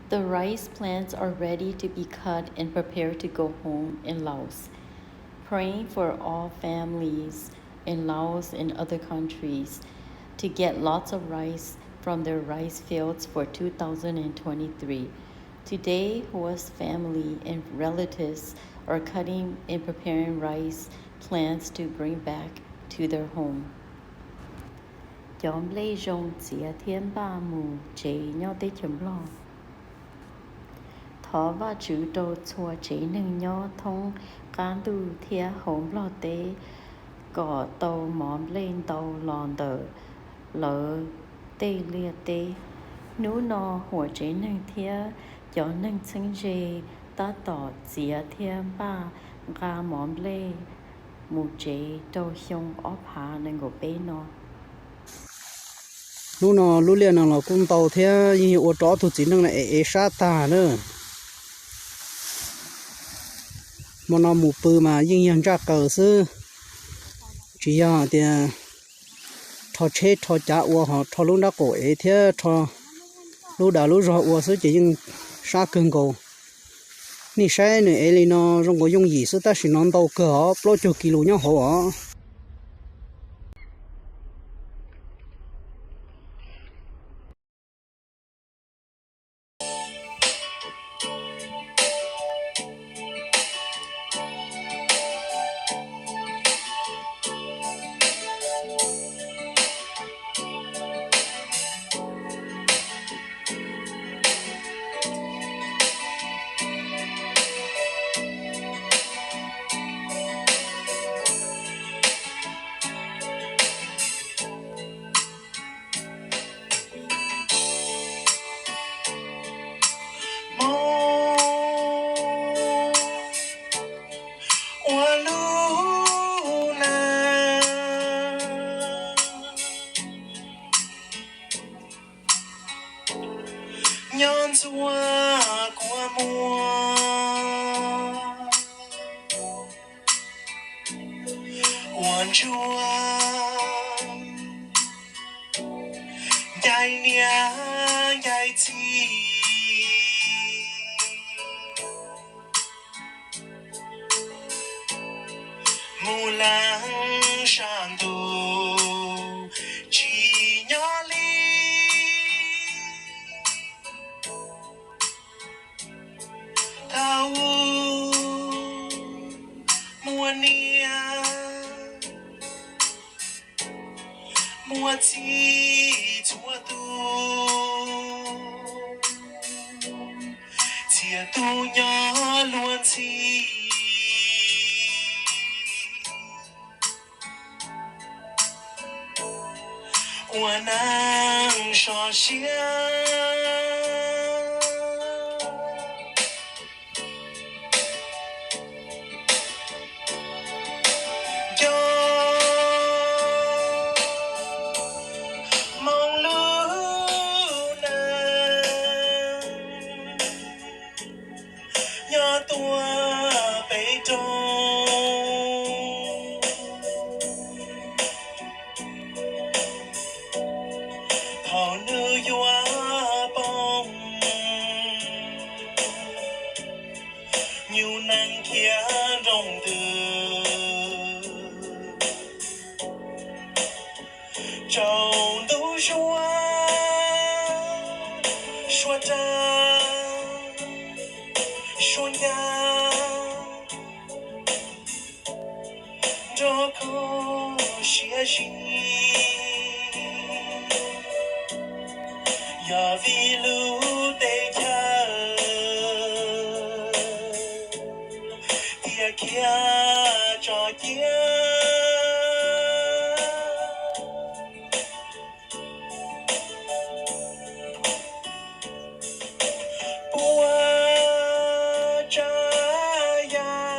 The rice plants are ready to be cut and prepared to go home in Laos. Praying for all families in Laos and other countries to get lots of rice from their rice fields for two thousand twenty-three. Today, Hoa's family and relatives are cutting and preparing rice plants to bring back to their home. Cov nplej zoo txiav thiab npaj mus tsev nyob teb chaws Nplog. Thov Vajtswv rau txhua tsev neeg nyob thoob qab ntuj thiab hauv Nplog teb kom tau mov nplej ntau los ntawm lawv tej liaj teb. Hnub no Hoas tsev neeg thiab cov neeg txheeb ze tab tom txiav thiab npaj nqa mov nplej mus tsev rau xyoo ob phav nees nkaum peb no. Hnub no lub liaj no los kuj ntau thiab yeej yog ua rau ob tug txiv neej no ev ev sab tag na. Hmo no mus pw mas yeej yog ntsaj qaws xwb, tsis yog tias rho tsheb rho cav ua ho rho lub nrab qaum ev thiab rho lub dag lub zog ua xwb ces yeej sab kawg nkaus. Nej saib nws ev li no zoo nkaus yooj yim xwb tab sis no ntau kawg os, plaub caug kis lus nyob hauv os. Ua lub neej nyob ntxuav kua muag ua ntsuag ncaim niam ncaim txiv. Mus leej sab ntuj tsis nyob li. Thaum muaj niam muaj txiv txhua tus, txhia tus nyob luag ntxhi. Ua neej sov siab nco moo lub neej nyob tuaj peb rau. Thaum nws yuav poob, nyuj nees khiav nroos twg, tsaus ntuj zuag, suav rag, suav ncaj, nrog kho siab zim. Yog vim lub teb chaws thiaj khiav tso cia. Puas tsav yam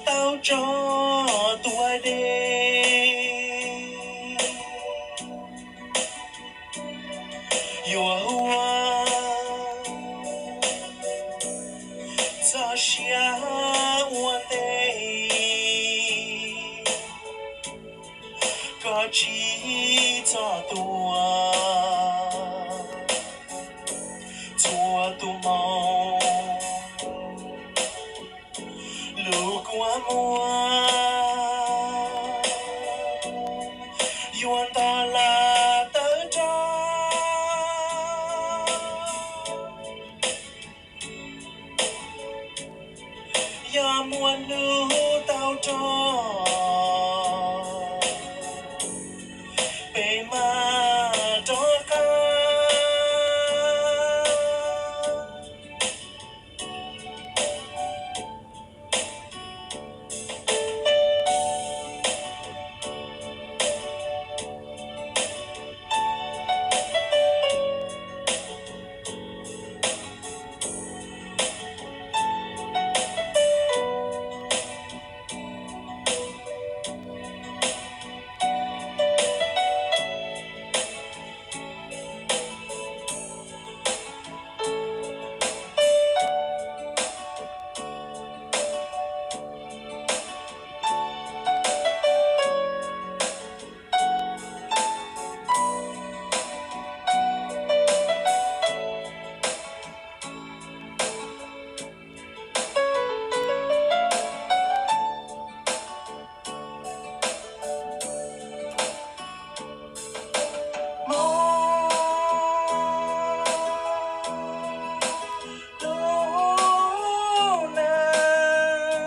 tau tso tua dej, Koj tsis txhob tua txhua tus hmoo, lub kua muag yuav ntog lam tawg rog. Yog muaj hnub tau rog, peb mam rov qab. Hmoov lub neej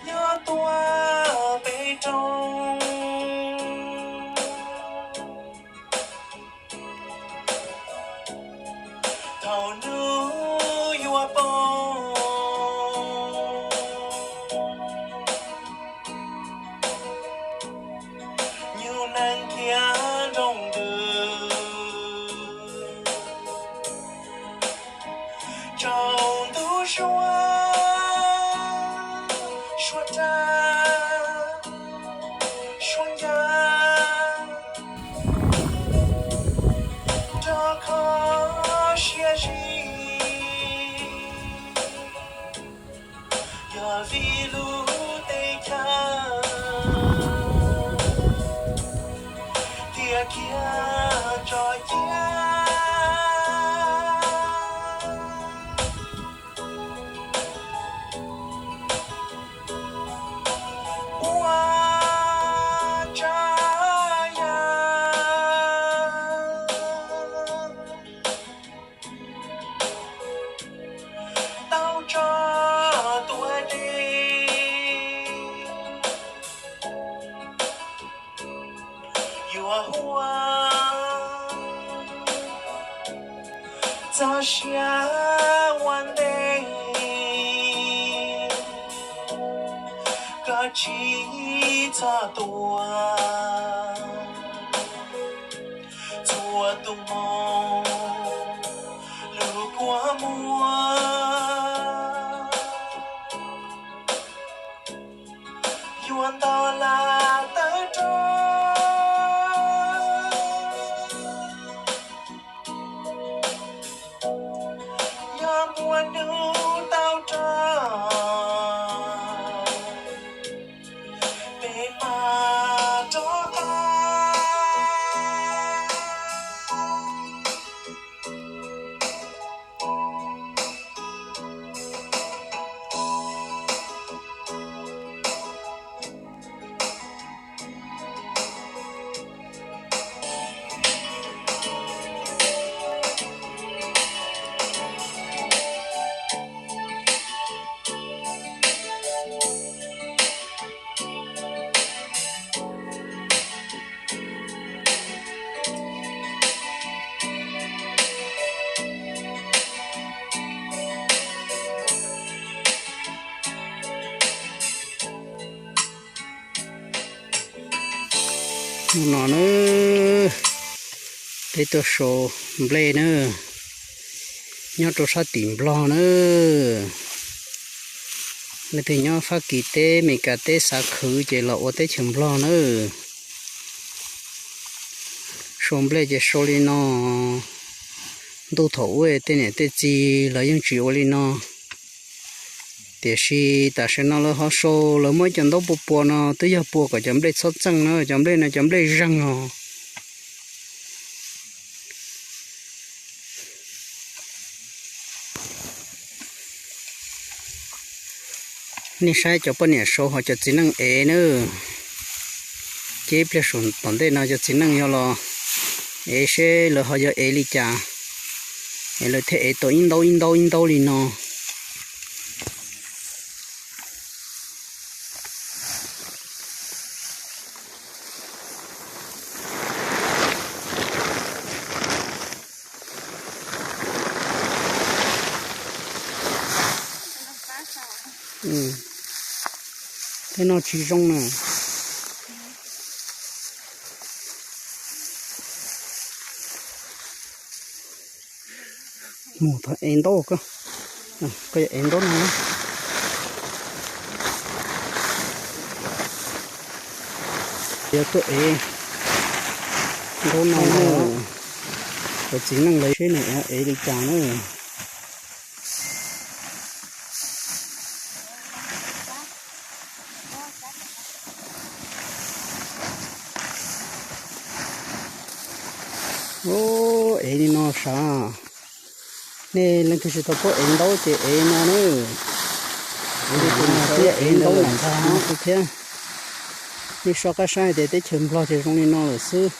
nyob tuaj peb rooj. Thaum hnub yuav poob, nyuj nees khiav nroos ntws, tsaus ntuj suab, suab rag, suab ncaj, rov kho siab zim. Yog vim lub teb chaws tiag khiav tso cia, ua tsav yam tau tso tua dej, yuav huam txog sia ua ntej, koj tsis txhob tua txhua tus hmoov, lub kua muag yuav ntog lam tawg rog. Yog muaj hnub tau rog, peb mam rov qab. Hnub no na, peb tuaj sau nplej na, nyob rau sab tim Nplog na. Leej twg nyob Fab Kis teb, Mes Kas teb xav khwv ces los ua teb chaws Nplog na. Sau nplej ces sau li no, ntuj thaum ub tej niam tej txiv lawv yeej tsis ua li no. Tiam sis tam sim no lawv ho sau lawv muab ib co ntaub pua pua no twb yog pua kom cov nplej txhob txeej na, cov nplej no cov nplej zeeg os. Nej saib cov poj niam sau ho cov txiv neej ev na. Ces ib pliag saum tom ntej no cov txiv neej yog los ev seb lawv ho yog ev li cas, es lawv thiaj ev tau ib ntaub ib ntaub ib ntaub li no. Tej no tsis zoo na. Mus thov ev ntaub, koj, koj yuav ev ntaub no. Yuav tuaj ev ntaub no, cov txiv neej lawv seb nws ev li cas na. Ub, ev li no sav. Nej leej twg tsis tau paub ev ntaub ces ev no na. Ev li tus no thiab ev ntaub ntag thiab. Nej soj qab saib hais tias teb chaws Nplog ces zoo li no lawm xwb.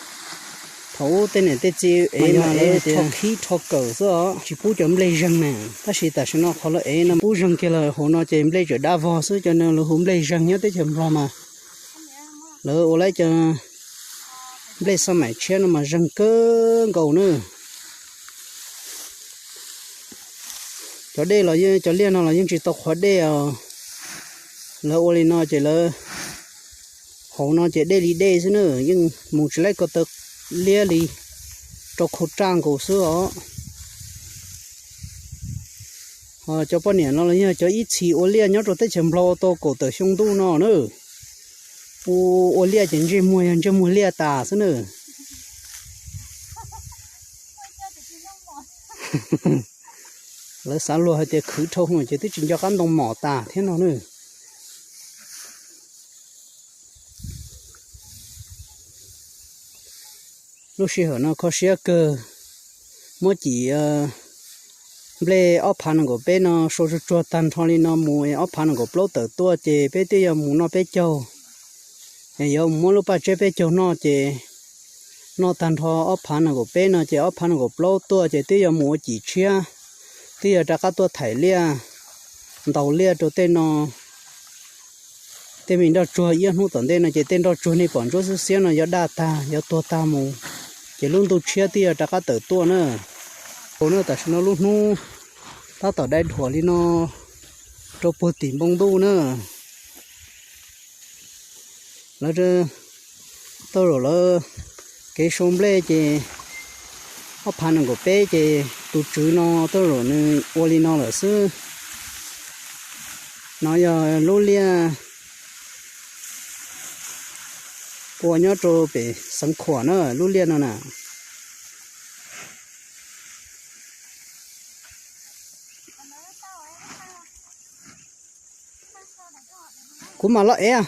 Thaum ub tej niam tej txiv ev mas ev rho khib rho kawm xwb os, tsis pub cov nplej zeeg na. Tab sis tam sim no qhov lawv ev no pub zeeg kiag lawm, hauv no ces nplej tseem dab vog xwb, cov no lawv hu nplej zeeg nyob teb chaws Nplog mas. Lawv ua lawv cov nplej xab maim tshiab no mas zeeg kawg nkaus na. Cov dej los yeej, cov liaj no los yeej tsis tau qhuav dej os. Lawv ua li no ces lawv, hauv no ces dej li dej xwb na, yeej mus tsis laib ko taw liab li, rau khau raj nkaus xwb os. Ho cov poj niam no los yog cov ib txhis ua liaj nyob rau teb chaws Nplog ua tau kaum tawm xyoo ntuj no na. Ua, ua liaj ces ntsej muag yog ntsej muag liaj tas xwb na. Lawv xav luag hais tias khwv dhau hwv ces twb tsis nco qab ntoo mom tas thiab no na. Lub sij hawm no kho siab kawg, muab cim nplej ob phav nees nkaum peb no sau tsuag tsuag tag nrho li no mus es ob phav nees nkaum plaub tawm tuaj ces peb twb yuav mus noj peb caug. Es yuav mus muab lub paj tseb peb caug noj ces noj tag nrho ob phav nees nkaum peb no ces ob phav nees nkaum plaub tuaj ces twb yuav mus ua cim tshiab, twb yuav rov qab tuaj thaim liaj, ntaus liaj rau tej no. Tej me nroj tsuag ib hnub tom ntej no ces tej nroj tsuag nej pom ntsuab xiab xiab no yuav daj tag yuav tuag tag mus, ces lub ntuj tshiab twb yuav rov qab tawm tuaj na. Ua na tam sim no lub hnub tab tom dai dhuam li no rau puag tim npoo ntuj na. Lawv tau zaum lawv kev sau nplej ces ob phav nees nkaum peb ces tus tswv no tau zaum nws ua li no lawm xwb. No yog lub liaj ua nyob rau pem Xeev Khuam na, lub liaj no na. Kuv mam los ev.